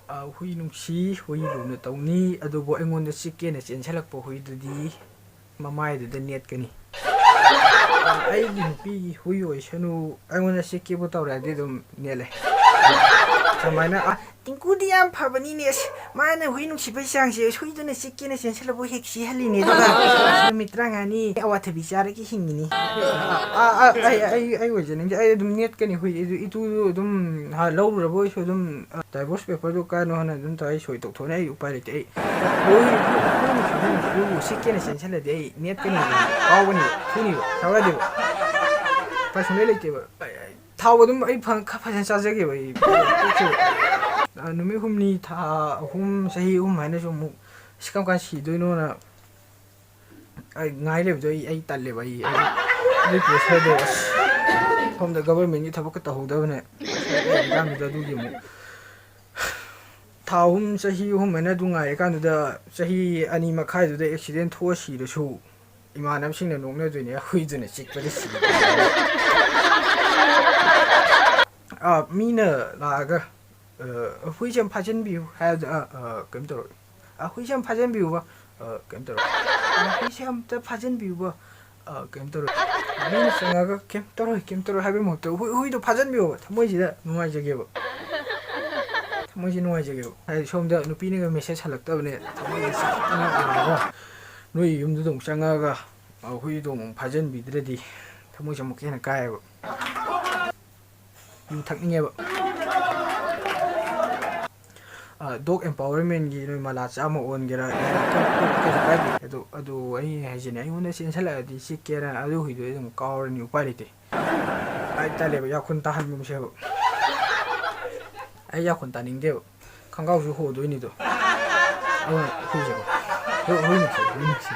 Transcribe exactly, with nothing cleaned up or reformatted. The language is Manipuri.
ꯑ, ꯍꯨꯏ ꯅꯨꯡꯁꯤ, ꯍꯨꯏ ꯂꯨꯅ ꯇꯧꯅꯤ, ꯑꯗꯨꯕꯨ ꯑꯩꯉꯣꯟꯗ ꯆꯤꯛꯀꯦꯅ ꯆꯦꯟꯁꯤꯜꯂꯛꯄ ꯍꯨꯏꯗꯨꯗꯤ ꯃꯃꯥꯏꯗꯨꯗ ꯅꯦꯠꯀꯅꯤ꯫ ꯑ, ꯑꯩꯒꯤ ꯅꯨꯄꯤꯒꯤ ꯍꯨꯏ ꯑꯣꯏꯁꯅꯨ, ꯑꯩꯉꯣꯟꯗ ꯆꯤꯛꯀꯦꯕꯨ ꯇꯧꯔꯛꯑꯗꯤ ꯑꯗꯨꯝ ꯅꯦꯠꯂꯦ꯫ ꯁꯨꯃꯥꯏꯅ, "ꯑ, ꯇꯤꯡꯀꯨꯗꯤ ꯌꯥꯝ ꯐꯕꯅꯤꯅꯦ, ꯑꯁ, ꯃꯥꯅ ꯍꯨꯏ ꯅꯨꯡꯁꯤꯕꯩ ꯆꯥꯡꯁꯦ, ꯑꯁ, ꯍꯨꯏꯗꯨꯅ ꯆꯤꯛꯀꯦꯅ ꯆꯦꯟꯁꯤꯜꯂꯕꯨ ꯍꯦꯛ ꯁꯤꯍꯜꯂꯤꯅꯦ, ꯑꯗꯨꯒ ꯅꯨꯃꯤꯠ ꯇꯔꯥꯃꯉꯥꯅꯤ ꯑꯋꯥꯊꯕꯤ ꯆꯥꯔꯒ ꯍꯤꯡꯉꯤꯅꯤ꯫ ꯑ, ꯑ, ꯑ, ꯑꯩ, ꯑꯩ, ꯑꯩ ꯑꯣꯏꯖꯅꯤꯡꯗꯦ, ꯑꯩ ꯑꯗꯨꯝ ꯅꯦꯠꯀꯅꯤ ꯍꯨꯏ, ꯑꯗꯨ ꯏꯇꯨꯗꯨ ꯑꯗꯨꯝ, ꯍꯥ, ꯂꯧꯔꯨꯔꯕ ꯑꯣꯏꯁꯨ ꯑꯗꯨꯝ, ꯑ, divorce paperꯗꯨ ꯀꯥꯏꯅꯣ ꯍꯥꯏꯅ ꯑꯗꯨꯝ ꯇꯧꯔ ꯑꯩ ꯁꯣꯏ ꯇꯧꯊꯣꯛꯅꯤ, ꯑꯩ ꯎꯄꯥꯏ ꯂꯩꯇꯦ꯫ ꯑꯩ ꯍꯨꯏ, ꯍꯨꯏ, ꯍꯨꯏ, ꯍꯨꯏ, ꯍꯨꯏꯕꯨ ꯁꯤꯛꯀꯦꯅ ꯆꯦꯟꯁꯤꯜꯂꯗꯤ ꯑꯩ ꯅꯦꯠꯀꯅꯤ, ꯀꯥꯎꯒꯅꯤ, ꯐꯨꯅꯤꯕ, ꯁꯥꯎ ꯌꯥꯗꯦꯕ꯫ ꯎꯄꯥꯏ ꯁꯨꯡꯂꯩ ꯂꯩꯇꯦꯕ꯫ ꯑꯩ, ꯑꯩ, ꯊꯥꯎ ꯑꯗꯨꯝ ꯑꯩ ꯐ-, ꯈ-, ꯐꯖꯅ ꯆꯥꯖꯒꯦꯕ ꯑꯩ꯫ ꯑ, ꯅꯨꯃꯤꯠ ꯍꯨꯝꯅꯤ, ꯊꯥ ꯑꯍꯨꯝ, ꯆꯍꯤ ꯑꯍꯨꯝ ꯍꯥꯏꯅꯁꯨ ꯑꯃꯨꯛ, "ꯁꯤ ꯀꯔꯝ ꯀꯥꯟ ꯁꯤꯗꯣꯏꯅꯣꯅ?" ꯑꯩ ꯉꯥꯏ ꯂꯩꯕꯗꯣ ꯑꯩ, ꯑꯩ ꯇꯜꯂꯦꯕ꯫ ꯑꯩ, ꯑꯩ, ꯑꯗꯨꯒꯤ pressureꯗꯣ, ꯑꯁ, ꯁꯣꯝꯗ governmentꯀꯤ ꯊꯕꯛꯀ ꯇꯧꯍꯧꯗꯕꯅꯦ꯫ ꯀꯥꯟꯗꯨꯗ ꯑꯗꯨꯒꯤ ꯑꯃꯨꯛ ꯊꯥ ꯑꯍꯨꯝ, ꯆꯍꯤ ꯑꯍꯨꯝ ꯍꯥꯏꯅ ꯑꯗꯨ ꯉꯥꯏꯔꯀꯥꯟꯗꯨꯗ, ꯆꯍꯤ ꯑꯅꯤ ꯃꯈꯥꯏꯗꯨꯗ accident ꯊꯣꯛꯑ ꯁꯤꯔꯁꯨ, ꯏꯃꯥꯟꯅꯕꯁꯤꯡꯅ ꯅꯣꯛꯅꯗꯣꯏꯅꯦ, "ꯍꯨꯏꯗꯨꯅ ꯆꯤꯛꯄꯗ ꯁꯤꯕ"꯫ ꯑꯥ, ꯃꯤꯅ ꯂꯥꯛꯑꯒ, ꯑ, "ꯍꯨꯏꯁꯦ ꯑꯝ ꯐꯥꯖꯤꯟꯕꯤꯌꯨ" ꯍꯥꯏꯕꯗ, ꯑ, ꯑ, ꯀꯩꯝ ꯇꯧꯔꯣꯏ꯫ "ꯑ, ꯍꯨꯏꯁꯦ ꯑꯝ ꯐꯥꯖꯤꯟꯕꯤꯌꯨꯕ", ꯑ, ꯀꯩꯝ ꯇꯧꯔꯣꯏ꯫ "ꯑ, ꯍꯨꯏꯁꯦ ꯑꯝꯇ ꯐꯥꯖꯤꯟꯕꯤꯌꯨꯕ", ꯑ, ꯀꯩꯝ ꯇꯧꯔꯣꯏ꯫ ꯃꯤꯅ ꯆꯪꯉꯒ "ꯀꯩꯝ ꯇꯧꯔꯣꯏ, ꯀꯩꯝ ꯇꯧꯔꯣꯏ" ꯍꯥꯏꯕꯩ ꯃꯍꯨꯠꯇ ꯍꯨꯏ-, ꯍꯨꯏꯗꯣ ꯐꯥꯖꯤꯟꯕꯤꯌꯣꯕ, ꯊꯃꯣꯏꯁꯤꯗ ꯅꯨꯡꯉꯥꯏꯖꯒꯦꯕ꯫ ꯊꯃꯣꯏꯁꯦ ꯅꯨꯡꯉꯥꯏꯖꯒꯦꯕ꯫ ꯍꯥꯏꯗꯤ ꯁꯣꯝꯗ ꯅꯨꯄꯤꯅꯒ message ꯍꯜꯂꯛꯇꯕꯅꯦ, ꯊꯃꯣꯏꯁꯦ ꯆꯥꯛꯇꯅ ꯅꯥꯔꯒ ꯅꯣꯏ ꯌꯨꯝꯗꯨꯗ ꯑꯃꯨꯛ ꯆꯪꯉꯒ, ꯑ, ꯍꯨꯏꯗꯣ ꯑꯃꯨꯛ ꯐꯥꯖꯤꯟꯕꯤꯗ꯭ꯔꯗꯤ ꯊꯃꯣꯏꯁꯦ ꯑꯃꯨꯛꯀ ꯍꯦꯟꯅ ꯀꯥꯏꯌꯦꯕ꯫ ꯌꯨ ꯊꯛꯅꯤꯡꯉꯦꯕ꯫ ꯑ, dog empowermentꯀꯤ ꯅꯣꯏ ꯃꯂꯥ ꯆꯥꯝꯃ ꯑꯣꯟꯒꯦꯔꯥ, ꯀꯩꯁꯨ ꯀꯥꯏꯗꯦ꯫ ꯑꯗꯨ, ꯑꯗꯨ ꯑꯩ ꯍꯥꯏꯁꯤꯅꯦ, ꯑꯩꯉꯣꯟꯗ ꯆꯦꯟꯁꯤꯜꯂꯛꯑꯗꯤ ꯆꯤꯛꯀꯦꯔꯥ, ꯑꯗꯨ ꯍꯨꯏꯗꯣ ꯑꯩ ꯑꯗꯨꯝ ꯀꯥꯎꯔꯅꯤ, ꯎꯄꯥꯏ ꯂꯩꯇꯦ꯫ ꯑꯩ ꯇꯜꯂꯦꯕ, ꯌꯥꯈꯨꯟ ꯇꯥꯍꯟꯒꯨꯝꯁꯦꯕ꯫ ꯑꯩ ꯌꯥꯈꯨꯟ ꯇꯥꯅꯤꯡꯗꯦꯕ꯫ ꯈꯪꯒꯥꯎꯁꯨ ꯍꯣꯗꯣꯏꯅꯤꯗꯣ꯫ ꯑꯗꯨꯅ ꯍꯨꯏꯁꯦꯀꯣ꯫ ꯍꯨꯏ, ꯍꯨꯏ ꯅꯨꯡꯁꯤ, ꯍꯨꯏ ꯅꯨꯡꯁꯤ꯫